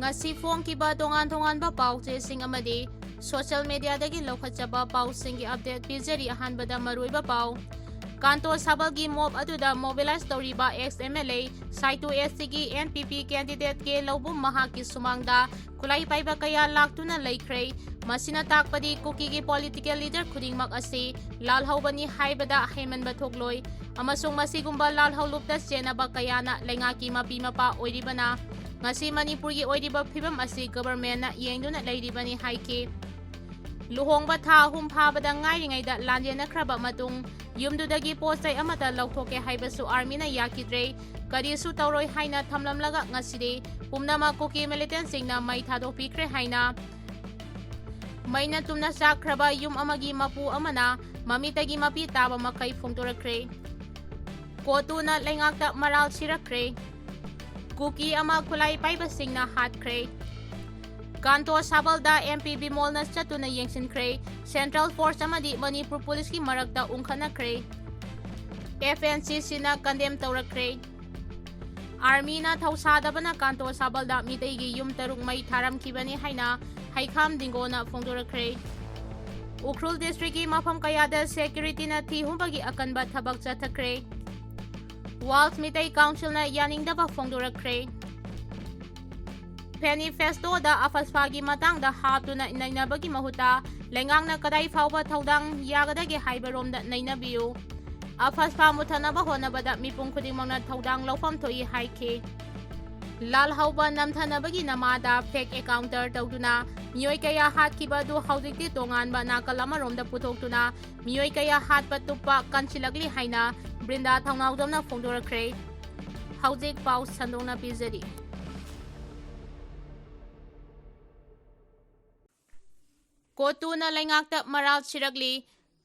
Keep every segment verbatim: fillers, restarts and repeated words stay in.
ꯉꯁꯤ ꯐꯣꯡꯈꯤꯕ ꯇꯣꯉꯥꯟ ꯇꯣꯉꯥꯟꯕ ꯄꯥꯎ ꯆꯦꯁꯤꯡ ꯑꯃꯗꯤ social media ꯗꯒꯤ ꯂꯧꯈꯠꯆꯕ ꯄꯥꯎꯁꯤꯡꯒꯤ update ꯄꯤꯖꯔꯤ꯫ ꯑꯍꯥꯟꯕꯗ ꯃꯔꯨꯑꯣꯏꯕ ꯄꯥꯎ꯫ ꯀꯥꯟꯇꯣ ꯁꯥꯕꯜꯒꯤ mob ꯑꯗꯨꯗ mobilize ꯇꯧꯔꯤꯕ ex M L A ꯁꯥꯏꯇꯨ S T ꯒꯤ N P P candidate ꯀꯦ ꯂꯧꯕꯨꯝ ꯃꯍꯥꯛꯀꯤ ꯁꯨꯃꯥꯡꯗ ꯈꯨꯠꯂꯥꯏ ꯄꯥꯏꯕ ꯀꯌꯥ ꯂꯥꯛꯇꯨꯅ ꯂꯩꯈ꯭ꯔꯦ꯫ ꯃꯁꯤꯅ ꯇꯥꯛꯄꯗꯤ ꯀꯨꯀꯤꯒꯤ political leader ꯈꯨꯗꯤꯡꯃꯛ ꯑꯁꯤ ꯂꯥꯜꯍꯧꯕꯅꯤ ꯍꯥꯏꯕꯗ ꯍꯦꯟꯃꯟꯕ ꯊꯣꯛꯂꯣꯏ ꯑꯃꯁꯨꯡ ꯃꯁꯤꯒꯨꯝꯕ ꯂꯥꯜꯍꯧꯂꯨꯞꯇ ꯆꯦꯟꯅꯕ ꯀꯌꯥꯅ ꯂꯩꯉꯥꯛꯀꯤ ꯃꯄꯤ ꯃꯄꯥ ꯑꯣꯏꯔꯤꯕꯅ ꯉꯁꯤ ꯃꯅꯤꯄꯨꯔꯒꯤ ꯑꯣꯏꯔꯤꯕ ꯐꯤꯕꯝ ꯑꯁꯤ government ꯅ ꯌꯦꯡꯗꯨꯅ ꯂꯩꯔꯤꯕꯅꯤ ꯍꯥꯏꯈꯤ꯫ ꯂꯨꯍꯣꯡꯕ ꯊꯥ ꯑꯍꯨꯝ ꯐꯥꯕꯗ ꯉꯥꯏꯔꯤꯉꯩꯗ ꯂꯥꯟꯖꯦꯟꯅꯈ꯭ꯔꯕ ꯃꯇꯨꯡ ꯌꯨꯝꯗꯨꯗꯒꯤ ꯄꯣꯠ ꯆꯩ ꯑꯃꯠꯇ ꯂꯧꯊꯣꯛꯀꯦ ꯍꯥꯏꯕꯁꯨ army ꯅ ꯌꯥꯈꯤꯗ꯭ꯔꯦ꯫ ꯀꯔꯤꯁꯨ ꯇꯧꯔꯣꯏ ꯍꯥꯏꯅ ꯊꯝꯂꯝꯂꯒ ꯉꯁꯤꯗꯤ ꯄꯨꯝꯅꯃꯛ ꯀꯨꯀꯤ militant ꯁꯤꯡꯅ ꯃꯩ ꯊꯥꯗꯣꯛꯄꯤꯈ꯭ꯔꯦ ꯍꯥꯏꯅ ꯃꯩꯅ ꯇꯨꯝꯅ ꯆꯥꯛꯈ꯭ꯔꯕ ꯌꯨꯝ ꯑꯃꯒꯤ ꯃꯄꯨ ꯑꯃꯅ ꯃꯃꯤꯠꯇꯒꯤ ꯃꯄꯤ ꯇꯥꯕ ꯃꯈꯩ ꯐꯣꯡꯗꯣꯔꯛꯈ꯭ꯔꯦ꯫ ꯀꯣꯇꯨꯅ ꯂꯩꯉꯥꯛꯇ ꯃꯔꯥꯜ ꯁꯤꯔꯛꯈ꯭ꯔꯦ꯫ ꯀꯨꯀꯤ ꯑꯃ ꯈꯨꯠꯂꯥꯏ ꯄꯥꯏꯕꯁꯤꯡꯅ ꯍꯥꯠꯈ꯭ꯔꯦ꯫ ꯀꯥꯟꯇꯣ ꯁꯥꯕꯜꯗ M P ꯕꯤꯃꯣꯜꯅ ꯆꯠꯇꯨꯅ ꯌꯦꯡꯁꯤꯟꯈ꯭ꯔꯦ꯫ Central Force ꯑꯃꯗꯤ ꯃꯅꯤꯄꯨꯔ ꯄꯨꯂꯤꯁꯀꯤ ꯃꯔꯛꯇ ꯎꯪꯈꯠꯅꯈ꯭ꯔꯦ꯫ F N C C ꯅ condemn ꯇꯧꯔꯛꯈ꯭ꯔꯦ꯫ Army ꯅ ꯊꯧꯁꯥꯗꯕꯅ ꯀꯥꯟꯇꯣ ꯁꯥꯕꯜꯗ ꯃꯤꯇꯩꯒꯤ ꯌꯨꯝ ꯇꯔꯨꯛ ꯃꯩ ꯊꯥꯔꯝꯈꯤꯕꯅꯤ ꯍꯥꯏꯅ ꯍꯩꯈꯥꯝ ꯗꯤꯡꯒꯣꯅ ꯐꯣꯡꯗꯣꯔꯛꯈ꯭ꯔꯦ꯫ ꯎꯈ꯭ꯔꯨꯜ district ꯀꯤ ꯃꯐꯝ ꯀꯌꯥꯗ security ꯅ ꯊꯤ ꯍꯨꯝꯕꯒꯤ ꯑꯀꯟꯕ ꯊꯕꯛ ꯆꯠꯊꯈ꯭ꯔꯦ꯫ Walls ꯃꯤꯇꯩ Council ꯅ ꯌꯥꯅꯤꯡꯗꯕ ꯐꯣꯡꯗꯣꯔꯛꯈ꯭ꯔꯦ꯫ Manifesto ꯗ AFSPA ꯒꯤ ꯃꯇꯥꯡꯗ ꯍꯥꯞꯇꯨꯅ ꯅꯩꯅꯕꯒꯤ ꯃꯍꯨꯠꯇ ꯂꯩꯉꯥꯛꯅ ꯀꯗꯥꯏ ꯐꯥꯎꯕ ꯊꯧꯗꯥꯡ ꯌꯥꯒꯗꯒꯦ ꯍꯥꯏꯕꯔꯣꯝꯗ ꯅꯩꯅꯕꯤꯌꯨ꯫ AFSPA ꯃꯨꯠꯊꯠꯅꯕ ꯍꯣꯠꯅꯕꯗ ꯃꯤꯄꯨꯝ ꯈꯨꯗꯤꯡꯃꯛꯅ ꯊꯧꯗꯥꯡ ꯂꯧꯐꯝ ꯊꯣꯛꯏ ꯍꯥꯏꯈꯤ꯫ ꯂꯥꯜꯍꯧꯕ ꯅꯝꯊꯅꯕꯒꯤ ꯅꯃꯥꯗ fake encounter ꯇꯧꯗꯨꯅ ꯃꯤꯑꯣꯏ ꯀꯌꯥ ꯍꯥꯠꯈꯤꯕ ꯑꯗꯨ ꯍꯧꯖꯤꯛꯇꯤ ꯇꯣꯉꯥꯟꯕ ꯅꯥꯀꯜ ꯑꯃꯔꯣꯝꯗ ꯄꯨꯊꯣꯛꯇꯨꯅ ꯃꯤꯑꯣꯏ ꯀꯌꯥ ꯍꯥꯠꯄ ꯇꯨꯞꯄ ꯀꯟꯁꯤꯜꯂꯛꯂꯤ ꯍꯥꯏꯅ ꯕ꯭ꯔꯤꯟꯗꯥ ꯊꯧꯅꯥꯎꯖꯝꯅ ꯐꯣꯡꯗꯣꯔꯛꯈ꯭ꯔꯦ꯫ ꯍꯧꯖꯤꯛ ꯄꯥꯎ ꯁꯟꯗꯣꯛꯅ ꯄꯤꯖꯔꯤ꯫ ꯀꯣꯇꯨꯅ ꯂꯩꯉꯥꯛꯇ ꯃꯔꯥꯜ ꯁꯤꯔꯛꯂꯤ꯫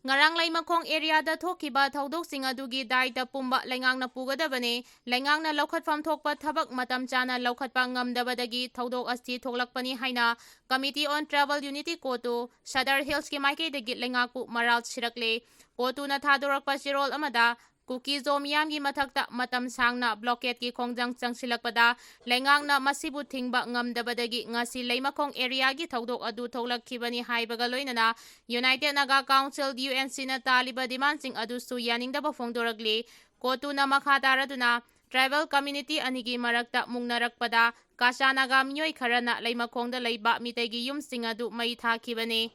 ꯉꯔꯥꯡ ꯂꯩꯃꯈꯣꯡ area ꯗ ꯊꯣꯛꯈꯤꯕ ꯊꯧꯗꯣꯛꯁꯤꯡ ꯑꯗꯨꯒꯤ ꯗꯥꯏꯇ ꯄꯨꯝꯕ ꯂꯩꯉꯥꯛꯅ ꯄꯨꯒꯗꯕꯅꯤ꯫ ꯂꯩꯉꯥꯛꯅ ꯂꯧꯈꯠꯐꯝ ꯊꯣꯛꯄ ꯊꯕꯛ ꯃꯇꯝ ꯆꯥꯅ ꯂꯧꯈꯠꯄ ꯉꯝꯗꯕꯗꯒꯤ ꯊꯧꯗꯣꯛ ꯑꯁꯤ ꯊꯣꯛꯂꯛꯄꯅꯤ ꯍꯥꯏꯅ Committee on Tribal Unity ꯀꯣꯇꯨ Sadar ꯍꯤꯜꯁꯀꯤ ꯃꯥꯏꯀꯩꯗꯒꯤ ꯂꯩꯉꯥꯛꯄꯨ ꯃꯔꯥꯜ ꯁꯤꯔꯛꯂꯦ꯫ ꯀꯣꯇꯨꯅ ꯊꯥꯗꯣꯔꯛꯄ ꯆꯦꯔꯣꯜ ꯑꯃꯗ ꯀꯨꯀꯤ-ꯖꯣ ꯃꯤꯌꯥꯝꯒꯤ ꯃꯊꯛꯇ ꯃꯇꯝ ꯁꯥꯡꯅ blockade-ꯀꯤ ꯈꯣꯡꯖꯪ ꯆꯪꯁꯤꯜꯂꯛꯄꯗ ꯂꯩꯉꯥꯛꯅ ꯃꯁꯤꯕꯨ ꯊꯤꯡꯕ ꯉꯝꯗꯕꯗꯒꯤ ꯉꯁꯤ ꯂꯩꯃꯈꯣꯡ area-ꯒꯤ ꯊꯧꯗꯣꯛ ꯑꯗꯨ ꯊꯣꯛꯂꯛꯈꯤꯕꯅꯤ ꯍꯥꯏꯕꯒ ꯂꯣꯏꯅꯅ United Naga Council, U N C-ꯅ ꯇꯥꯜꯂꯤꯕ demand-ꯁꯤꯡ ꯑꯗꯨꯁꯨ ꯌꯥꯅꯤꯡꯗꯕ ꯐꯣꯡꯗꯣꯔꯛꯂꯤ꯫ ꯀꯣꯇꯨꯅ ꯃꯈꯥ ꯇꯥꯔꯗꯨꯅ tribal community ꯑꯅꯤꯒꯤ ꯃꯔꯛꯇ ꯃꯨꯛꯅꯔꯛꯄꯗ ꯀꯥꯆꯥ ꯅꯥꯒꯥ ꯃꯤꯑꯣꯏ ꯈꯔꯅ ꯂꯩꯃꯈꯣꯡꯗ ꯂꯩꯕ ꯃꯤꯇꯩꯒꯤ ꯌꯨꯝꯁꯤꯡ ꯑꯗꯨ ꯃꯩ ꯊꯥꯈꯤꯕꯅꯤ꯫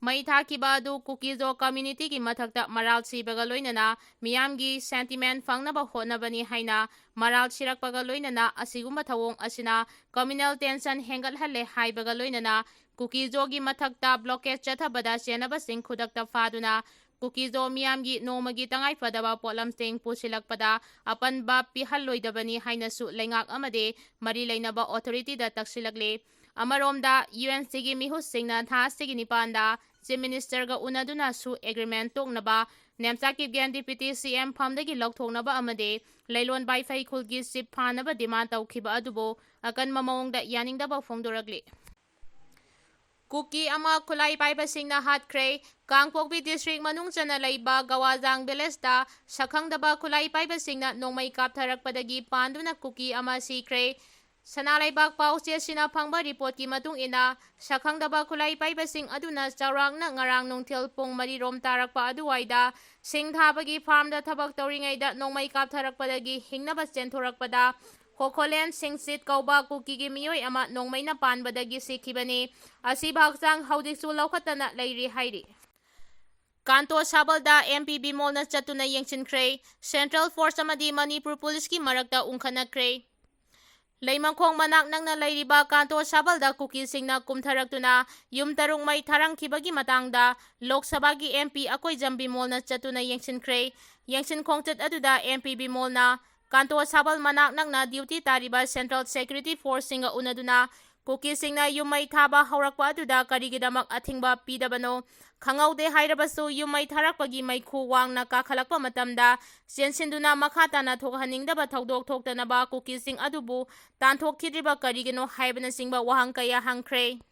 ꯃꯩ ꯊꯥꯈꯤꯕ ꯑꯗꯨ ꯀꯨꯀꯤ-ꯖꯣ community-ꯒꯤ ꯃꯊꯛꯇ ꯃꯔꯥꯜ ꯁꯤꯕꯒ ꯂꯣꯏꯅꯅ ꯃꯤꯌꯥꯝꯒꯤ sentiment ꯐꯪꯅꯕ ꯍꯣꯠꯅꯕꯅꯤ ꯍꯥꯏꯅ ꯃꯔꯥꯜ ꯁꯤꯔꯛꯄꯒ ꯂꯣꯏꯅꯅ ꯑꯁꯤꯒꯨꯝꯕ ꯊꯧꯑꯣꯡ ꯑꯁꯤꯅ communal tension ꯍꯦꯟꯒꯠꯍꯜꯂꯦ ꯍꯥꯏꯕꯒ ꯂꯣꯏꯅꯅ ꯀꯨꯀꯤ-ꯖꯣꯒꯤ ꯃꯊꯛꯇ blockade ꯆꯠꯊꯕꯗ ꯆꯦꯟꯅꯕꯁꯤꯡ ꯈꯨꯗꯛꯇ ꯐꯥꯗꯨꯅ ꯀꯨꯀꯤ-ꯖꯣ ꯃꯤꯌꯥꯝꯒꯤ ꯅꯣꯡꯃꯒꯤ ꯇꯉꯥꯏꯐꯗꯕ ꯄꯣꯠꯂꯝꯁꯤꯡ ꯄꯨꯁꯤꯜꯂꯛꯄꯗ ꯑꯄꯟꯕ ꯄꯤꯍꯜꯂꯣꯏꯗꯕꯅꯤ ꯍꯥꯏꯅꯁꯨ ꯂꯩꯉꯥꯛ ꯑꯃꯗꯤ ꯃꯔꯤ ꯂꯩꯅꯕ authority-ꯗ ꯇꯛꯁꯤꯜꯂꯛꯂꯤ꯫ ꯑꯃꯔꯣꯝꯗ, U N C-ꯒꯤ ꯃꯤꯍꯨꯠꯁꯤꯡꯅ ꯊꯥ ꯑꯁꯤꯒꯤ ꯅꯤꯄꯥꯟꯗ Chief Minister-ꯒ ꯎꯅꯗꯨꯅꯁꯨ agreement ꯇꯣꯛꯅꯕ Nemcha Kipgen Deputy C M ꯐꯝꯗꯒꯤ ꯂꯧꯊꯣꯛꯅꯕ ꯑꯃꯗꯤ ꯂꯩꯂꯣꯟ ꯕꯥꯏꯐꯩ ꯈꯨꯜꯒꯤ chief ꯐꯥꯅꯕ demand ꯇꯧꯈꯤꯕ ꯑꯗꯨꯕꯨ ꯑꯀꯟꯕ ꯃꯑꯣꯡꯗ ꯌꯥꯅꯤꯡꯗꯕ ꯐꯣꯡꯗꯣꯔꯛꯂꯤ꯫ ꯀꯨꯀꯤ ꯑꯃ ꯈꯨꯠꯂꯥꯏ ꯄꯥꯏꯕꯁꯤꯡꯅ ꯍꯥꯠꯈ꯭ꯔꯦ꯫ ꯀꯥꯡꯄꯣꯛꯄꯤ district ꯃꯅꯨꯡ ꯆꯟꯅ ꯂꯩꯕ ꯒꯋꯥꯖꯥꯡ village-ꯇ ꯁꯛꯈꯪꯗꯕ ꯈꯨꯠꯂꯥꯏ ꯄꯥꯏꯕꯁꯤꯡꯅ ꯅꯣꯡꯃꯩ ꯀꯥꯞꯊꯔꯛꯄꯗꯒꯤ ꯄꯥꯟꯗꯨꯅ ꯀꯨꯀꯤ ꯑꯃ ꯁꯤꯈ꯭ꯔꯦ꯫ ꯁꯅꯥ ꯂꯩꯕꯥꯛ ꯄꯥꯎꯆꯦꯁꯤꯅ ꯐꯪꯕ report-ꯀꯤ ꯃꯇꯨꯡ ꯏꯟꯅ, ꯁꯛꯈꯪꯗꯕ ꯈꯨꯠꯂꯥꯏ ꯄꯥꯏꯕꯁꯤꯡ ꯑꯗꯨꯅ ꯆꯥꯎꯔꯥꯛꯅ ꯉꯔꯥꯡ ꯅꯨꯡꯊꯤꯜ ꯄꯨꯡ ꯃꯔꯤ ꯔꯣꯝ ꯇꯥꯔꯛꯄ ꯑꯗꯨꯋꯥꯏꯗ ꯁꯤꯡ ꯊꯥꯕꯒꯤ farm-ꯗ ꯊꯕꯛ ꯇꯧꯔꯤꯉꯩꯗ ꯅꯣꯡꯃꯩ ꯀꯥꯞꯊꯔꯛꯄꯗꯒꯤ ꯍꯤꯡꯅꯕ ꯆꯦꯟꯊꯣꯔꯛꯄꯗ ꯈꯣꯈꯣꯂꯦꯟ ꯁꯤꯡꯁꯤꯠ ꯀꯧꯕ ꯀꯨꯀꯤꯒꯤ ꯃꯤꯑꯣꯏ ꯑꯃ ꯅꯣꯡꯃꯩꯅ ꯄꯥꯟꯕꯗꯒꯤ ꯁꯤꯈꯤꯕꯅꯤ꯫ ꯑꯁꯤꯕ ꯍꯛꯆꯥꯡ ꯍꯧꯖꯤꯛꯁꯨ ꯂꯧꯈꯠꯇꯅ ꯂꯩꯔꯤ ꯍꯥꯏꯔꯤ꯫ ꯀꯥꯟꯇꯣ ꯁꯥꯕꯜꯗ M P ꯕꯤꯃꯣꯜꯅ ꯆꯠꯇꯨꯅ ꯌꯦꯡꯁꯤꯟꯈ꯭ꯔꯦ꯫ Central Force ꯑꯃꯗꯤ ꯃꯅꯤꯄꯨꯔ Police-ꯀꯤ ꯃꯔꯛꯇ ꯎꯪꯈꯠꯅꯈ꯭ꯔꯦ꯫ ꯂꯩꯃꯈꯣꯡ ꯃꯅꯥꯛ ꯅꯛꯅ ꯂꯩꯔꯤꯕ ꯀꯥꯟꯇꯣ ꯁꯥꯕꯜꯗ ꯀꯨꯀꯤꯁꯤꯡꯅ ꯀꯨꯝꯊꯔꯛꯇꯨꯅ ꯌꯨꯝ ꯇꯔꯨꯛ ꯃꯩ ꯊꯥꯔꯝꯈꯤꯕꯒꯤ ꯃꯇꯥꯡꯗ ꯂꯣꯛ ꯁꯚꯥꯒꯤ M P ꯑꯀꯣꯏꯖꯝ ꯕꯤꯃꯣꯜꯅ ꯆꯠꯇꯨꯅ ꯌꯦꯡꯁꯤꯟꯈ꯭ꯔꯦ꯫ ꯌꯦꯡꯁꯤꯟ ꯈꯣꯡꯆꯠ ꯑꯗꯨꯗ M P ꯕꯤꯃꯣꯜꯅ ꯀꯥꯟꯇꯣ ꯁꯥꯕꯜ ꯃꯅꯥꯛ ꯅꯛꯅ duty ꯇꯥꯔꯤꯕ Central Security Force-ꯁꯤꯡꯒ ꯎꯅꯗꯨꯅ ꯀꯨꯀꯤꯁꯤꯡꯅ ꯌꯨꯝ ꯃꯩ ꯊꯥꯕ ꯍꯧꯔꯛꯄ ꯑꯗꯨꯗ ꯀꯔꯤꯒꯤꯗꯃꯛ ꯑꯊꯤꯡꯕ ꯄꯤꯗꯕꯅꯣ ꯈꯪꯍꯧꯗꯦ ꯍꯥꯏꯔꯕꯁꯨ, ꯌꯨꯝ ꯃꯩ ꯊꯥꯔꯛꯄꯒꯤ ꯃꯩꯈꯨ ꯋꯥꯡꯅ ꯀꯥꯈꯠꯂꯛꯄ ꯃꯇꯝꯗ ꯆꯦꯟꯁꯤꯟꯗꯨꯅ ꯃꯈꯥ ꯇꯥꯅ ꯊꯣꯛꯍꯟꯅꯤꯡꯗꯕ ꯊꯧꯗꯣꯛ ꯊꯣꯛꯇꯅꯕ ꯀꯨꯀꯤꯁꯤꯡ ꯑꯗꯨꯕꯨ ꯇꯥꯟꯊꯣꯛꯈꯤꯗ꯭ꯔꯤꯕ ꯀꯔꯤꯒꯤꯅꯣ ꯍꯥꯏꯕꯅꯆꯤꯡꯕ ꯋꯥꯍꯪ ꯀꯌꯥ ꯍꯪꯈ꯭ꯔꯦ꯫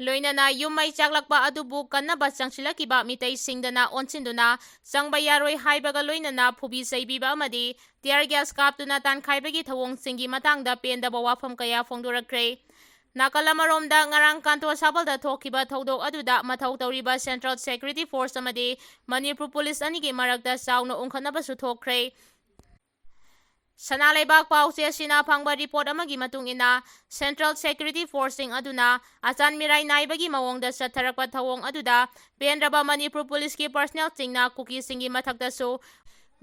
ꯂꯣꯏꯅꯅ ꯌꯨꯝ ꯃꯩ ꯆꯥꯛꯂꯛꯄ ꯑꯗꯨꯕꯨ ꯀꯟꯅꯕ ꯆꯪꯁꯤꯜꯂꯛꯈꯤꯕ ꯃꯤꯇꯩꯁꯤꯡꯗꯅ ꯑꯣꯟꯁꯤꯟꯗꯨꯅ ꯆꯪꯕ ꯌꯥꯔꯣꯏ ꯍꯥꯏꯕꯒ ꯂꯣꯏꯅꯅ ꯐꯨꯕꯤ ꯆꯩꯕꯤꯕ ꯑꯃꯗꯤ tear gas ꯀꯥꯞꯇꯨꯅ ꯇꯥꯟꯈꯥꯏꯕꯒꯤ ꯊꯧꯑꯣꯡꯁꯤꯡꯒꯤ ꯃꯇꯥꯡꯗ ꯄꯦꯟꯗꯕ ꯋꯥꯐꯝ ꯀꯌꯥ ꯐꯣꯡꯗꯣꯔꯛꯈ꯭ꯔꯦ꯫ ꯅꯥꯀꯜ ꯑꯃꯔꯣꯝꯗ, ꯉꯔꯥꯡ ꯀꯥꯟꯇꯣ ꯁꯥꯕꯜꯗ ꯊꯣꯛꯈꯤꯕ ꯊꯧꯗꯣꯛ ꯑꯗꯨꯗ ꯃꯊꯧ ꯇꯧꯔꯤꯕ Central Security Force ꯑꯃꯗꯤ ꯃꯅꯤꯄꯨꯔ ꯄꯨꯂꯤꯁ ꯑꯅꯤꯒꯤ ꯃꯔꯛꯇ ꯆꯥꯎꯅ ꯎꯪꯈꯠꯅꯕꯁꯨ ꯊꯣꯛꯈ꯭ꯔꯦ꯫ ꯁꯅꯥ ꯂꯩꯕꯥꯛ ꯄꯥꯎꯆꯦ ꯑꯁꯤꯅ ꯐꯪꯕ ꯔꯤꯄꯣꯔꯠ ꯑꯃꯒꯤ ꯃꯇꯨꯡ ꯏꯟꯅ, Central Security Forceꯁꯤꯡ ꯑꯗꯨꯅ ꯑꯆꯥꯟ ꯃꯤꯔꯥꯏ ꯅꯥꯏꯕꯒꯤ ꯃꯑꯣꯡꯗ ꯆꯠꯊꯔꯛꯄ ꯊꯧꯑꯣꯡ ꯑꯗꯨꯗ ꯄꯦꯟꯗ꯭ꯔꯕ ꯃꯅꯤꯄꯨꯔ ꯄꯨꯂꯤꯁꯀꯤ ꯄꯔꯁꯅꯦꯜꯁꯤꯡꯅ ꯀꯨꯀꯤꯁꯤꯡꯒꯤ ꯃꯊꯛꯇꯁꯨ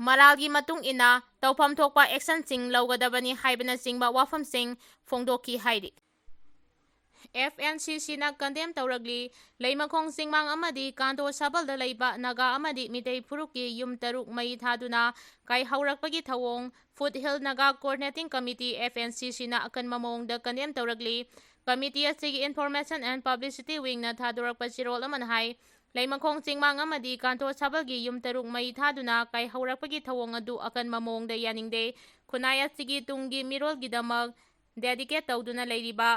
ꯃꯔꯥꯜꯒꯤ ꯃꯇꯨꯡ ꯏꯟꯅ ꯇꯧꯐꯝ ꯊꯣꯛꯄ ꯑꯦꯛꯁꯟꯁꯤꯡ ꯂꯧꯒꯗꯕꯅꯤ ꯍꯥꯏꯕꯅꯆꯤꯡꯕ ꯋꯥꯐꯝꯁꯤꯡ ꯐꯣꯡꯗꯣꯛꯈꯤ ꯍꯥꯏꯔꯤ꯫ FNCCꯅ condemn ꯇꯧꯔꯛꯂꯤ꯫ ꯂꯩꯃꯈꯣꯡ ꯆꯤꯡꯃꯥꯡ ꯑꯃꯗꯤ ꯀꯥꯟꯇꯣ ꯁꯥꯕꯜꯗ ꯂꯩꯕ ꯅꯥꯒꯥ ꯑꯃꯗꯤ ꯃꯤꯇꯩ ꯐꯨꯔꯨꯞꯀꯤ ꯌꯨꯝ ꯇꯔꯨꯛ ꯃꯩ ꯊꯥꯗꯨꯅ ꯀꯥꯏꯍꯧꯔꯛꯄꯒꯤ ꯊꯧꯑꯣꯡ Foothill Naga Coordinating Committee, FNCCꯅ ꯑꯀꯟꯕ ꯃꯑꯣꯡꯗ condemn ꯇꯧꯔꯛꯂꯤ꯫ Committee ꯑꯁꯤꯒꯤ Information and Publicity Wingꯅ ꯊꯥꯗꯣꯔꯛꯄ ꯆꯦꯔꯣꯜ ꯑꯃꯅ ꯍꯥꯏ, ꯂꯩꯃꯈꯣꯡ ꯆꯤꯡꯃꯥꯡ ꯑꯃꯗꯤ ꯀꯥꯟꯇꯣ ꯁꯥꯕꯜꯒꯤ ꯌꯨꯝ ꯇꯔꯨꯛ ꯃꯩ ꯊꯥꯗꯨꯅ ꯀꯥꯏꯍꯧꯔꯛꯄꯒꯤ ꯊꯧꯑꯣꯡ ꯑꯗꯨ ꯑꯀꯟꯕ ꯃꯑꯣꯡꯗ ꯌꯥꯅꯤꯡꯗꯦ꯫ ꯈꯨꯟꯅꯥꯏ ꯑꯁꯤꯒꯤ ꯇꯨꯡꯒꯤ ꯃꯤꯔꯣꯜꯒꯤꯗꯃꯛ dedicate ꯇꯧꯗꯨꯅ ꯂꯩꯔꯤꯕ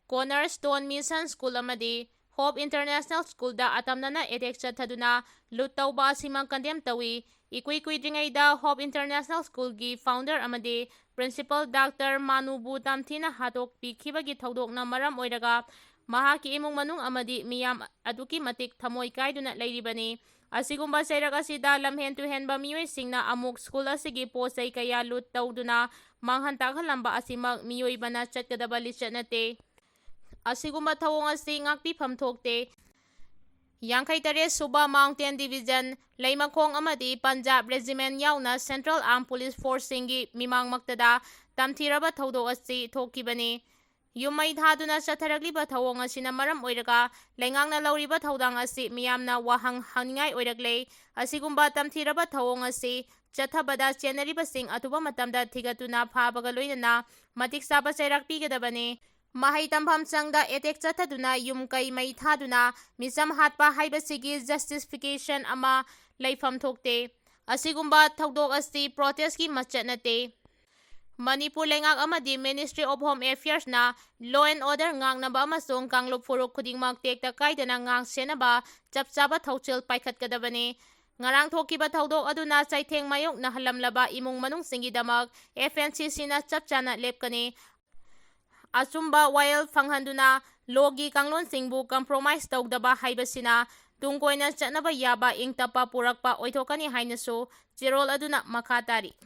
Cornerstone Mission School ꯑꯃꯗꯤ Hope International Schoolꯗ ꯑꯇꯝꯅꯅ attack ꯆꯠꯊꯗꯨꯅ loot ꯇꯧꯕ ꯑꯁꯤꯃꯛ condemn ꯇꯧꯏ꯫ ꯏꯀꯨꯏ ꯀꯨꯏꯗ꯭ꯔꯤꯉꯩꯗ Hope International Schoolꯒꯤ founder ꯑꯃꯗꯤ principal Doctor ꯃꯥꯅꯨꯕꯨ ꯇꯝꯊꯤꯅ ꯍꯥꯠꯇꯣꯛꯄꯤꯈꯤꯕꯒꯤ ꯊꯧꯗꯣꯛꯅ ꯃꯔꯝ ꯑꯣꯏꯔꯒ ꯃꯍꯥꯛꯀꯤ ꯏꯃꯨꯡ ꯃꯅꯨꯡ ꯑꯃꯗꯤ ꯃꯤꯌꯥꯝ ꯑꯗꯨꯛꯀꯤ ꯃꯇꯤꯛ ꯊꯃꯣꯏ ꯀꯥꯏꯗꯨꯅ ꯂꯩꯔꯤꯕꯅꯤ꯫ ꯑꯁꯤꯒꯨꯝꯕ ꯆꯩꯔꯛ ꯑꯁꯤꯗ ꯂꯝꯍꯦꯟ ꯇꯨꯍꯦꯟꯕ ꯃꯤꯑꯣꯏꯁꯤꯡꯅ ꯑꯃꯨꯛ school ꯑꯁꯤꯒꯤ ꯄꯣꯠ ꯆꯩ ꯀꯌꯥ loot ꯇꯧꯗꯨꯅ ꯃꯥꯡꯍꯟ ꯇꯥꯛꯍꯜꯂꯝꯕ ꯑꯁꯤꯃꯛ ꯃꯤꯑꯣꯏꯕꯅ ꯆꯠꯀꯗꯕ ꯂꯤꯆꯠ ꯅꯠꯇꯦ꯫ ꯑꯁꯤꯒꯨꯝꯕ ꯊꯧꯑꯣꯡ ꯑꯁꯤ ꯉꯥꯛꯄꯤꯐꯝ ꯊꯣꯛꯇꯦ꯫ ꯌꯥꯡꯈꯩ ꯇꯔꯦꯠ ꯁꯨꯕ Mountain Division, ꯂꯩꯃꯈꯣꯡ ꯑꯃꯗꯤ Punjab Regiment ꯌꯥꯎꯅ Central Armed Police Forceꯁꯤꯡꯒꯤ ꯃꯤꯃꯥꯡꯃꯛꯇꯗ ꯇꯝꯊꯤꯔꯕ ꯊꯧꯗꯣꯛ ꯑꯁꯤ ꯊꯣꯛꯈꯤꯕꯅꯤ꯫ ꯌꯨꯝ ꯃꯩ ꯊꯥꯗꯨꯅ ꯆꯠꯊꯔꯛꯂꯤꯕ ꯊꯧꯑꯣꯡ ꯑꯁꯤꯅ ꯃꯔꯝ ꯑꯣꯏꯔꯒ ꯂꯩꯉꯥꯛꯅ ꯂꯧꯔꯤꯕ ꯊꯧꯗꯥꯡ ꯑꯁꯤ ꯃꯤꯌꯥꯝꯅ ꯋꯥꯍꯪ ꯍꯪꯅꯤꯡꯉꯥꯏ ꯑꯣꯏꯔꯛꯂꯦ꯫ ꯑꯁꯤꯒꯨꯝꯕ ꯇꯝꯊꯤꯔꯕ ꯊꯧꯑꯣꯡ ꯑꯁꯤ ꯆꯠꯊꯕꯗ ꯆꯦꯟꯅꯔꯤꯕꯁꯤꯡ ꯑꯊꯨꯕ ꯃꯇꯝꯗ ꯊꯤꯒꯠꯇꯨꯅ ꯐꯥꯕꯒ ꯂꯣꯏꯅꯅ ꯃꯇꯤꯛ ꯆꯥꯕ ꯆꯩꯔꯥꯛ ꯄꯤꯒꯗꯕꯅꯤ꯫ ꯃꯍꯩ ꯇꯝꯐꯝ ꯁꯪꯗ attack ꯆꯠꯊꯗꯨꯅ ꯌꯨꯝ ꯀꯩ ꯃꯩ ꯊꯥꯗꯨꯅ ꯃꯤꯆꯝ ꯍꯥꯠꯄ ꯍꯥꯏꯕꯁꯤꯒꯤ justification ꯑꯃ ꯂꯩꯐꯝ ꯊꯣꯛꯇꯦ꯫ ꯑꯁꯤꯒꯨꯝꯕ ꯊꯧꯗꯣꯛ ꯑꯁꯤ protestꯀꯤ ꯃꯆꯠ ꯅꯠꯇꯦ꯫ ꯃꯅꯤꯄꯨꯔ ꯂꯩꯉꯥꯛ ꯑꯃꯗꯤ Ministry of Home Affairsꯅ law and order ꯉꯥꯛꯅꯕ ꯑꯃꯁꯨꯡ ꯀꯥꯡꯂꯨꯞ ꯐꯨꯔꯨꯞ ꯈꯨꯗꯤꯡꯃꯛ ꯇꯦꯛꯇ ꯀꯥꯏꯗꯅ ꯉꯥꯛ ꯁꯦꯟꯅꯕ ꯆꯞ ꯆꯥꯕ ꯊꯧꯁꯤꯜ ꯄꯥꯏꯈꯠꯀꯗꯕꯅꯤ꯫ ꯉꯔꯥꯡ ꯊꯣꯛꯈꯤꯕ ꯊꯧꯗꯣꯛ ꯑꯗꯨꯅ ꯆꯩꯊꯦꯡ ꯃꯥꯌꯣꯛꯅꯍꯜꯂꯝꯂꯕ ꯏꯃꯨꯡ ꯃꯅꯨꯡꯁꯤꯡꯒꯤꯗꯃꯛ F N C Cꯅ ꯆꯞ ꯆꯥꯅ ꯂꯦꯞꯀꯅꯤ꯫ ꯑꯆꯨꯝꯕ ꯋꯥꯌꯦꯜ ꯐꯪꯍꯟꯗꯨꯅ lawꯒꯤ ꯀꯥꯡꯂꯣꯟꯁꯤꯡꯕꯨ compromise ꯇꯧꯗꯕ ꯍꯥꯏꯕꯁꯤꯅ ꯇꯨꯡ ꯀꯣꯏꯅ ꯆꯠꯅꯕ ꯌꯥꯕ ꯏꯪ ꯇꯞꯄ ꯄꯨꯔꯛꯄ ꯑꯣꯏꯊꯣꯛꯀꯅꯤ ꯍꯥꯏꯅꯁꯨ ꯆꯦꯔꯣꯜ ꯑꯗꯨꯅ ꯃꯈꯥ ꯇꯥꯔꯤ꯫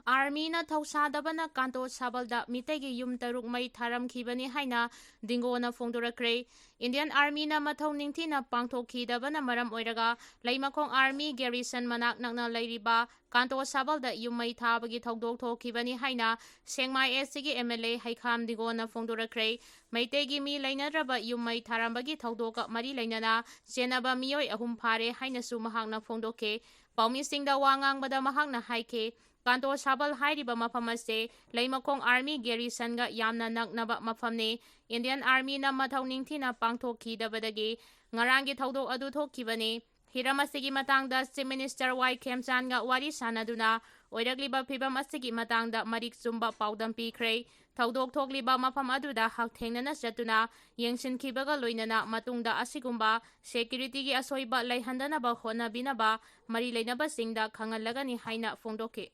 Armyꯅ ꯊꯧꯁꯥꯗꯕꯅ ꯀꯥꯟꯇꯣ ꯁꯥꯕꯜꯗ ꯃꯤꯇꯩꯒꯤ ꯌꯨꯝ ꯇꯔꯨꯛ ꯃꯩ ꯊꯥꯔꯝꯈꯤꯕꯅꯤ ꯍꯥꯏꯅ ꯗꯤꯡꯒꯣꯅ ꯐꯣꯡꯗꯣꯔꯛꯈ꯭ꯔꯦ꯫ Indian Armyꯅ ꯃꯊꯧ ꯅꯤꯡꯊꯤꯅ ꯄꯥꯡꯊꯣꯛꯈꯤꯗꯕꯅ ꯃꯔꯝ ꯑꯣꯏꯔꯒ ꯂꯩꯃꯈꯣꯡ Army Garrison ꯃꯅꯥꯛ ꯅꯛꯅ ꯂꯩꯔꯤꯕ ꯀꯥꯟꯇꯣ ꯁꯥꯕꯜꯗ ꯌꯨꯝ ꯃꯩ ꯊꯥꯕꯒꯤ ꯊꯧꯗꯣꯛ ꯊꯣꯛꯈꯤꯕꯅꯤ ꯍꯥꯏꯅ ꯁꯦꯡꯃꯥꯏ Eastꯀꯤ M L A ꯍꯩꯈꯥꯝ ꯗꯤꯡꯒꯣꯅ ꯐꯣꯡꯗꯣꯔꯛꯈ꯭ꯔꯦ꯫ ꯃꯩꯇꯩꯒꯤ ꯃꯤ ꯂꯩꯅꯗ꯭ꯔꯕ ꯌꯨꯝ ꯃꯩ ꯊꯥꯔꯝꯕꯒꯤ ꯊꯧꯗꯣꯛꯀ ꯃꯔꯤ ꯂꯩꯅꯅ ꯆꯦꯟꯅꯕ ꯃꯤꯑꯣꯏ ꯑꯍꯨꯝ ꯐꯥꯔꯦ ꯍꯥꯏꯅꯁꯨ ꯃꯍꯥꯛꯅ ꯐꯣꯡꯗꯣꯛꯈꯤ꯫ ꯄꯥꯎꯃꯤꯁꯤꯡꯗ ꯋꯥ ꯉꯥꯡꯕꯗ ꯃꯍꯥꯛꯅ ꯍꯥꯏꯈꯤ, ꯀꯥꯟꯇꯣ ꯁꯥꯕꯜ ꯍꯥꯏꯔꯤꯕ ꯃꯐꯝ ꯑꯁꯤ ꯂꯩꯃꯈꯣꯡ Army Garrisonꯒ ꯌꯥꯝꯅ ꯅꯛꯅꯕ ꯃꯐꯝꯅꯤ꯫ Indian Armyꯅ ꯃꯊꯧ ꯅꯤꯡꯊꯤꯅ ꯄꯥꯡꯊꯣꯛꯈꯤꯗꯕꯗꯒꯤ ꯉꯔꯥꯡꯒꯤ ꯊꯧꯗꯣꯛ ꯑꯗꯨ ꯊꯣꯛꯈꯤꯕꯅꯤ꯫ ꯍꯤꯔꯝ ꯑꯁꯤꯒꯤ ꯃꯇꯥꯡꯗ Chief Minister ꯋꯥꯏ ꯈꯦꯝꯆꯥꯟꯒ ꯋꯥꯔꯤ ꯁꯥꯅꯗꯨꯅ ꯑꯣꯏꯔꯛꯂꯤꯕ ꯐꯤꯚꯝ ꯑꯁꯤꯒꯤ ꯃꯇꯥꯡꯗ ꯃꯔꯤꯛ ꯆꯨꯝꯕ ꯄꯥꯎꯗꯝ ꯄꯤꯈ꯭ꯔꯦ꯫ ꯊꯧꯗꯣꯛ ꯊꯣꯛꯂꯤꯕ ꯃꯐꯝ ꯑꯗꯨꯗ ꯍꯛꯊꯦꯡꯅꯅ ꯆꯠꯇꯨꯅ ꯌꯦꯡꯁꯤꯟꯈꯤꯕꯒ ꯂꯣꯏꯅꯅ ꯃꯇꯨꯡꯗ ꯑꯁꯤꯒꯨꯝꯕ securityꯒꯤ ꯑꯁꯣꯏꯕ ꯂꯩꯍꯟꯗꯅꯕ ꯍꯣꯠꯅꯕꯤꯅꯕ ꯃꯔꯤ ꯂꯩꯅꯕꯁꯤꯡꯗ ꯈꯪꯍꯜꯂꯒꯅꯤ ꯍꯥꯏꯅ ꯐꯣꯡꯗꯣꯛꯈꯤ꯫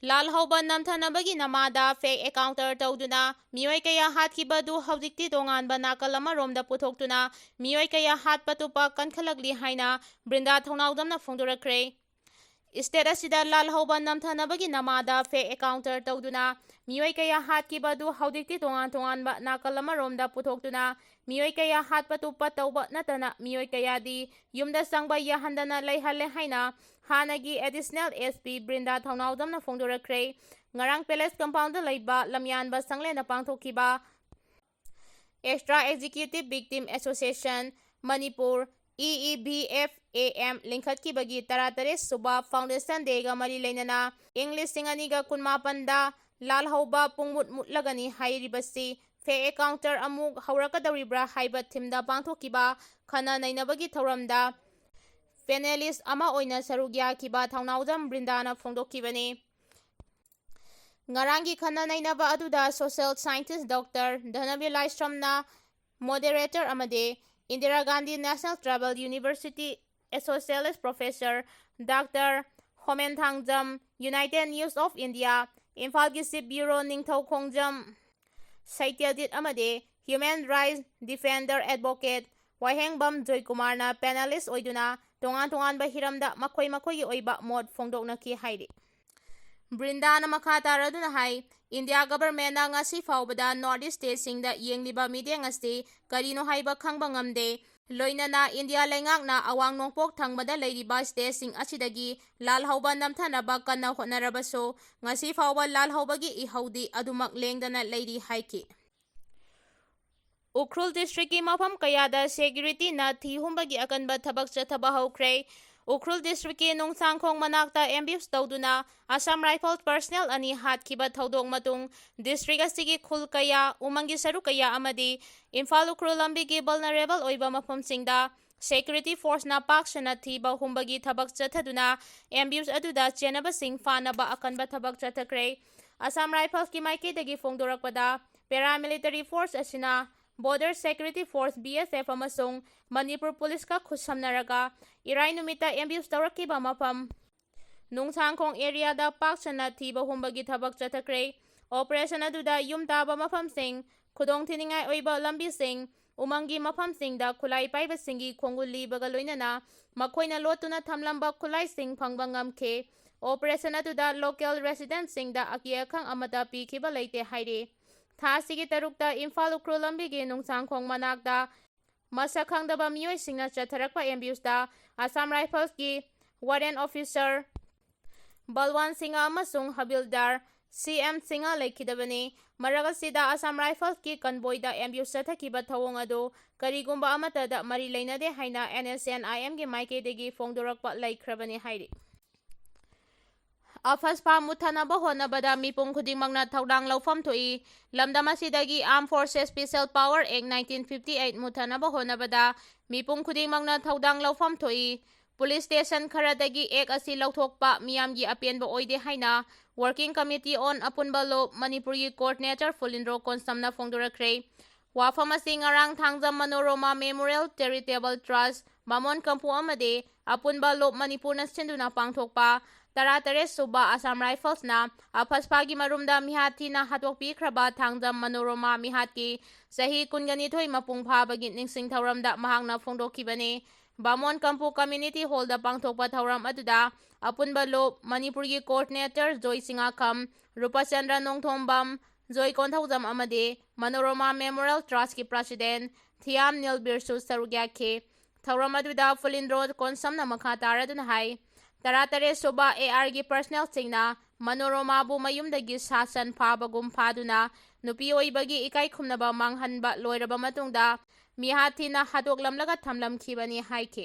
ꯂꯥꯜꯍꯧꯕ ꯅꯝꯊꯅꯕꯒꯤ ꯅꯃꯥꯗ fake encounter ꯇꯧꯗꯨꯅ ꯃꯤꯑꯣꯏ ꯀꯌꯥ ꯍꯥꯠꯈꯤꯕ ꯑꯗꯨ ꯍꯧꯖꯤꯛꯇꯤ ꯇꯣꯉꯥꯟꯕ ꯅꯥꯀꯜ ꯑꯃꯔꯣꯝꯗ ꯄꯨꯊꯣꯛꯇꯨꯅ ꯃꯤꯑꯣꯏ ꯀꯌꯥ ꯍꯥꯠꯄ ꯇꯨꯞꯄ ꯀꯟꯈꯠꯂꯛꯂꯤ ꯍꯥꯏꯅ ꯕ꯭ꯔꯤꯟꯗꯥ ꯊꯧꯅꯥꯎꯖꯝꯅ ꯐꯣꯡꯗꯣꯔꯛꯈ꯭ꯔꯦ꯫ State ꯑꯁꯤꯗ ꯂꯥꯜꯍꯧꯕ ꯅꯝꯊꯅꯕꯒꯤ ꯅꯃꯥꯗ fake encounter ꯇꯧꯗꯨꯅ ꯃꯤꯑꯣꯏ ꯀꯌꯥ ꯍꯥꯠꯈꯤꯕ ꯑꯗꯨ ꯍꯧꯖꯤꯛꯇꯤ ꯇꯣꯉꯥꯟ ꯇꯣꯉꯥꯟꯕ ꯅꯥꯀꯜ ꯑꯃꯔꯣꯝꯗ ꯄꯨꯊꯣꯛꯇꯨꯅ ꯃꯤꯑꯣꯏ ꯀꯌꯥ ꯍꯥꯠꯄ ꯇꯨꯞꯄ ꯇꯧꯕ ꯅꯠꯇꯅ ꯃꯤꯑꯣꯏ ꯀꯌꯥꯗꯤ ꯌꯨꯝꯗ ꯆꯪꯕ ꯌꯥꯍꯟꯗꯅ ꯂꯩꯍꯜꯂꯦ ꯍꯥꯏꯅ ꯍꯥꯟꯅꯒꯤ Additional S P ꯕ꯭ꯔꯤꯟꯗꯥ ꯊꯧꯅꯥꯎꯖꯝꯅ ꯐꯣꯡꯗꯣꯔꯛꯈ꯭ꯔꯦ꯫ ꯉꯔꯥꯡ Palace Compoundꯗ ꯂꯩꯕ ꯂꯝꯌꯥꯟꯕ ꯁꯪꯂꯦꯟꯗ ꯄꯥꯡꯊꯣꯛꯈꯤꯕ Extra Executive Victim Association Manipur, E E B F A M ꯂꯤꯡꯈꯠꯈꯤꯕꯒꯤ ꯇꯔꯥꯇꯔꯦꯠ ꯁꯨꯕ Foundation Dayꯒ ꯃꯔꯤ ꯂꯩꯅꯅ ꯏꯪ ꯂꯤꯁꯤꯡ ꯑꯅꯤꯒ ꯀꯨꯟꯃꯥꯄꯟꯗ ꯂꯥꯜꯍꯧꯕ ꯄꯨꯡꯃꯨꯠ ꯃꯨꯠꯂꯒꯅꯤ ꯍꯥꯏꯔꯤꯕꯁꯤ fake encounter ꯑꯃꯨꯛ ꯍꯧꯔꯛꯀꯗꯧꯔꯤꯕ꯭ꯔꯥ ꯍꯥꯏꯕ themeꯗ ꯄꯥꯡꯊꯣꯛꯈꯤꯕ ꯈꯟꯅ ꯅꯩꯅꯕꯒꯤ ꯊꯧꯔꯝꯗ panelist ꯑꯃ ꯑꯣꯏꯅ ꯁꯔꯨꯛ ꯌꯥꯈꯤꯕ ꯊꯧꯅꯥꯎꯖꯝ ꯕ꯭ꯔꯤꯟꯗꯥꯅ ꯐꯣꯡꯗꯣꯛꯈꯤꯕꯅꯤ꯫ ꯉꯔꯥꯡꯒꯤ ꯈꯟꯅ ꯅꯩꯅꯕ ꯑꯗꯨꯗ social scientist Doctor ꯙꯅꯕꯤꯔ ꯂꯥꯏꯁ꯭ꯔꯝꯅ moderator ꯑꯃꯗꯤ Indira Gandhi National Tribal University Associate Professor Doctor ꯍꯣꯃꯦꯟ Thangjam, United News of India, ꯏꯝꯐꯥꯜꯒꯤ Chief Bureau ꯅꯤꯡꯊꯧ ꯈꯣꯡꯖꯝ ꯁꯩꯇ꯭ꯌꯖꯤꯠ ꯑꯃꯗꯤ human rights defender advocate ꯋꯥꯍꯦꯡꯕꯝ ꯖꯣꯏꯀꯨꯃꯥꯔꯅ panelist ꯑꯣꯏꯗꯨꯅ ꯇꯣꯉꯥꯟ ꯇꯣꯉꯥꯟꯕ ꯍꯤꯔꯝꯗ ꯃꯈꯣꯏ ꯃꯈꯣꯏꯒꯤ ꯑꯣꯏꯕ ꯃꯣꯠ ꯐꯣꯡꯗꯣꯛꯅꯈꯤ ꯍꯥꯏꯔꯤ꯫ ꯕ꯭ꯔꯤꯟꯗꯥꯅ ꯃꯈꯥ ꯇꯥꯔꯗꯨꯅ ꯍꯥꯏ, India governmentꯅ ꯉꯁꯤ ꯐꯥꯎꯕꯗ North East stateꯁꯤꯡꯗ ꯌꯦꯡꯂꯤꯕ ꯃꯤꯠꯌꯦꯡ ꯑꯁꯤ ꯀꯔꯤꯅꯣ ꯍꯥꯏꯕ ꯈꯪꯕ ꯉꯝꯗꯦ꯫ ꯂꯣꯏꯅꯅ India ꯂꯩꯉꯥꯛꯅ ꯑꯋꯥꯡ ꯅꯣꯡꯄꯣꯛ ꯊꯪꯕꯗ ꯂꯩꯔꯤꯕ stateꯁꯤꯡ ꯑꯁꯤꯗꯒꯤ ꯂꯥꯜꯍꯧꯕ ꯅꯝꯊꯅꯕ ꯀꯟꯅ ꯍꯣꯠꯅꯔꯕꯁꯨ, ꯉꯁꯤ ꯐꯥꯎꯕ ꯂꯥꯜꯍꯧꯕꯒꯤ ꯏꯍꯧꯗꯤ ꯑꯗꯨꯃꯛ ꯂꯦꯡꯗꯅ ꯂꯩꯔꯤ ꯍꯥꯏꯈꯤ꯫ ꯎꯈ꯭ꯔꯨꯜ districtꯀꯤ ꯃꯐꯝ ꯀꯌꯥꯗ securityꯅ ꯊꯤ ꯍꯨꯝꯕꯒꯤ ꯑꯀꯟꯕ ꯊꯕꯛ ꯆꯠꯊꯕ ꯍꯧꯈ꯭ꯔꯦ꯫ ꯎꯈ꯭ꯔꯨꯜ districtꯀꯤ ꯅꯨꯡꯁꯥꯡꯈꯣꯡ ꯃꯅꯥꯛꯇ ambush ꯇꯧꯗꯨꯅ Assam Rifles personnel ꯑꯅꯤ ꯍꯥꯠꯈꯤꯕ ꯊꯧꯗꯣꯛ ꯃꯇꯨꯡ, district ꯑꯁꯤꯒꯤ ꯈꯨꯜ ꯀꯌꯥ, ꯎꯃꯪꯒꯤ ꯁꯔꯨꯛ ꯀꯌꯥ ꯑꯃꯗꯤ ꯏꯝꯐꯥꯜ ꯎꯈ꯭ꯔꯨꯜ ꯂꯝꯕꯤꯒꯤ vulnerable ꯑꯣꯏꯕ ꯃꯐꯝꯁꯤꯡꯗ security forceꯅ ꯄꯥꯛ ꯁꯟꯅ ꯊꯤꯕ ꯍꯨꯝꯕꯒꯤ ꯊꯕꯛ ꯆꯠꯊꯗꯨꯅ ambush ꯑꯗꯨꯗ ꯆꯦꯟꯅꯕꯁꯤꯡ ꯐꯥꯅꯕ ꯑꯀꯟꯕ ꯊꯕꯛ ꯆꯠꯊꯈ꯭ꯔꯦ꯫ Assam Riflesꯀꯤ ꯃꯥꯏꯀꯩꯗꯒꯤ ꯐꯣꯡꯗꯣꯔꯛꯄꯗ, paramilitary force ꯑꯁꯤꯅ Border Security Force, B S F, ꯑꯃꯁꯨꯡ ꯃꯅꯤꯄꯨꯔ ꯄꯨꯂꯤꯁꯀ ꯈꯨꯠꯁꯝꯅꯔꯒ ꯏꯔꯥꯏ ꯅꯨꯃꯤꯠꯇ ambush ꯇꯧꯔꯛꯈꯤꯕ ꯃꯐꯝ ꯅꯨꯡꯁꯥꯡꯈꯣꯡ areaꯗ ꯄꯥꯛ ꯁꯟꯅ ꯊꯤꯕ ꯍꯨꯝꯕꯒꯤ ꯊꯕꯛ ꯆꯠꯊꯈ꯭ꯔꯦ꯫ Operation ꯑꯗꯨꯗ ꯌꯨꯝ ꯇꯥꯕ ꯃꯐꯝꯁꯤꯡ, ꯈꯨꯗꯣꯡ ꯊꯤꯅꯤꯡꯉꯥꯏ ꯑꯣꯏꯕ ꯂꯝꯕꯤꯁꯤꯡ, ꯎꯃꯪꯒꯤ ꯃꯐꯝꯁꯤꯡꯗ ꯈꯨꯠꯂꯥꯏ ꯄꯥꯏꯕꯁꯤꯡꯒꯤ ꯈꯣꯡꯒꯨꯜ ꯂꯤꯕꯒ ꯂꯣꯏꯅꯅ ꯃꯈꯣꯏꯅ ꯂꯣꯠꯇꯨꯅ ꯊꯝꯂꯝꯕ ꯈꯨꯠꯂꯥꯏꯁꯤꯡ ꯐꯪꯕ ꯉꯝꯈꯤ꯫ Operation ꯑꯗꯨꯗ local residentꯁꯤꯡꯗ ꯑꯀꯤ ꯑꯈꯪ ꯑꯃꯠꯇ ꯄꯤꯈꯤꯕ ꯂꯩꯇꯦ ꯍꯥꯏꯔꯤ꯫ ꯊꯥ ꯑꯁꯤꯒꯤ ꯇꯔꯨꯛꯇ ꯏꯝꯐꯥꯜ ꯎꯈ꯭ꯔꯨꯜ ꯂꯝꯕꯤꯒꯤ ꯅꯨꯡꯁꯥꯡꯈꯣꯡ ꯃꯅꯥꯛꯇ ꯃꯁꯛ ꯈꯪꯗꯕ ꯃꯤꯑꯣꯏꯁꯤꯡꯅ ꯆꯠꯊꯔꯛꯄ ambushꯇ Assam Riflesꯀꯤ warrant officer Balwaan Singh ꯑꯃꯁꯨꯡ ꯍꯕꯤꯜꯗꯥꯔ ꯁꯤ ꯑꯦꯝ ꯁꯤꯡꯍ ꯂꯩꯈꯤꯗꯕꯅꯤ꯫ ꯃꯔꯛ ꯑꯁꯤꯗ Assam Riflesꯀꯤ convoyꯗ ambush ꯆꯠꯊꯈꯤꯕ ꯊꯧꯑꯣꯡ ꯑꯗꯨ ꯀꯔꯤꯒꯨꯝꯕ ꯑꯃꯠꯇꯗ ꯃꯔꯤ ꯂꯩꯅꯗꯦ ꯍꯥꯏꯅ NSCN-IMꯒꯤ ꯃꯥꯏꯀꯩꯗꯒꯤ ꯐꯣꯡꯗꯣꯔꯛꯄ ꯂꯩꯈ꯭ꯔꯕꯅꯤ ꯍꯥꯏꯔꯤ꯫ AFSPA ꯃꯨꯠꯊꯅꯕ ꯍꯣꯠꯅꯕꯗ ꯃꯤꯄꯨꯝ ꯈꯨꯗꯤꯡꯃꯛꯅ ꯊꯧꯗꯥꯡ ꯂꯧꯐꯝ ꯊꯣꯛꯏ꯫ ꯂꯝꯗꯝ ꯑꯁꯤꯗꯒꯤ Armed Forces Special Power Act nineteen fifty eight ꯃꯨꯠꯊꯅꯕ ꯍꯣꯠꯅꯕꯗ ꯃꯤꯄꯨꯝ ꯈꯨꯗꯤꯡꯃꯛꯅ ꯊꯧꯗꯥꯡ ꯂꯧꯐꯝ ꯊꯣꯛꯏ꯫ Police station ꯈꯔꯗꯒꯤ act ꯑꯁꯤ ꯂꯧꯊꯣꯛꯄ ꯃꯤꯌꯥꯝꯒꯤ ꯑꯄꯦꯟꯕ ꯑꯣꯏꯗꯦ ꯍꯥꯏꯅ Working Committee on ꯑꯄꯨꯟꯕ ꯂꯣꯞ ꯃꯅꯤꯄꯨꯔꯒꯤ Coordinator ꯐꯨꯂꯤꯟꯗ꯭ꯔꯣ ꯀꯣꯟꯁꯝꯅ ꯐꯣꯡꯗꯣꯔꯛꯈ꯭ꯔꯦ꯫ ꯋꯥꯐꯝ ꯑꯁꯤ ꯉꯔꯥꯡ ꯊꯥꯡꯖ ꯃꯅꯣꯔꯣꯃꯥ Memorial Charitable Trust ꯕꯥꯃꯣꯟ ꯀꯝꯄꯨ ꯑꯃꯗꯤ ꯑꯄꯨꯟꯕ ꯂꯣꯞ ꯃꯅꯤꯄꯨꯔꯅ ꯁꯤꯟꯗꯨꯅ ꯄꯥꯡꯊꯣꯛꯄ ꯇꯔꯥꯇꯔꯦꯠ ꯁꯨꯕ Assam Riflesꯅ ꯑꯐꯁꯄꯥꯒꯤ ꯃꯔꯨꯝꯗ ꯃꯤꯍꯥꯠ ꯊꯤꯅ ꯍꯥꯠꯇꯣꯛꯄꯤꯈ꯭ꯔꯕ ꯊꯥꯡꯖ ꯃꯅꯣꯔꯣꯃꯥ ꯃꯤꯍꯥꯠꯀꯤ ꯆꯍꯤ ꯀꯨꯟꯒ ꯅꯤꯊꯣꯏ ꯃꯄꯨꯡ ꯐꯥꯕꯒꯤ ꯅꯤꯡꯁꯤꯡ ꯊꯧꯔꯝꯗ ꯃꯍꯥꯛꯅ ꯐꯣꯡꯗꯣꯛꯈꯤꯕꯅꯤ꯫ ꯕꯥꯃꯣꯟ ꯀꯝꯄꯨ Community Hallꯗ ꯄꯥꯡꯊꯣꯛꯄ ꯊꯧꯔꯝ ꯑꯗꯨꯗ ꯑꯄꯨꯟꯕ ꯂꯣꯞ ꯃꯅꯤꯄꯨꯔꯒꯤ Coordinator ꯖꯣꯏ ꯆꯤꯉꯥꯈꯝ, ꯔꯨꯄꯆꯟꯗ꯭ꯔ ꯅꯣꯡꯊꯣꯝꯕꯝ, ꯖꯣꯏ ꯀꯣꯟꯊꯧꯖꯝ ꯑꯃꯗꯤ ꯃꯅꯣꯔꯣꯃꯥ Memorial Trustꯀꯤ President ꯊꯤꯌꯥꯝ ꯅꯤꯜꯕꯤꯔꯁꯨ ꯁꯔꯨꯛ ꯌꯥꯈꯤ꯫ ꯊꯧꯔꯝ ꯑꯗꯨꯗ ꯐꯨꯂꯤꯟꯗ꯭ꯔꯣ ꯀꯣꯟꯁꯝꯅ ꯃꯈꯥ ꯇꯥꯔꯗꯨꯅ ꯍꯥꯏ, ꯇꯔꯥꯇꯔꯦꯠ ꯁꯨꯕ ARꯒꯤ personnelꯁꯤꯡꯅ ꯃꯅꯣꯔꯣꯃꯥꯕꯨ ꯃꯌꯨꯝꯗꯒꯤ ꯁꯥ ꯁꯟ ꯐꯥꯕꯒꯨꯝ ꯐꯥꯗꯨꯅ ꯅꯨꯄꯤ ꯑꯣꯏꯕꯒꯤ ꯏꯀꯥꯏ ꯈꯨꯝꯅꯕ ꯃꯥꯡꯍꯟꯕ ꯂꯣꯏꯔꯕ ꯃꯇꯨꯡꯗ ꯃꯤꯍꯥꯠ ꯊꯤꯅ ꯍꯥꯠꯇꯣꯛꯂꯝꯂꯒ ꯊꯝꯂꯝꯈꯤꯕꯅꯤ ꯍꯥꯏꯈꯤ꯫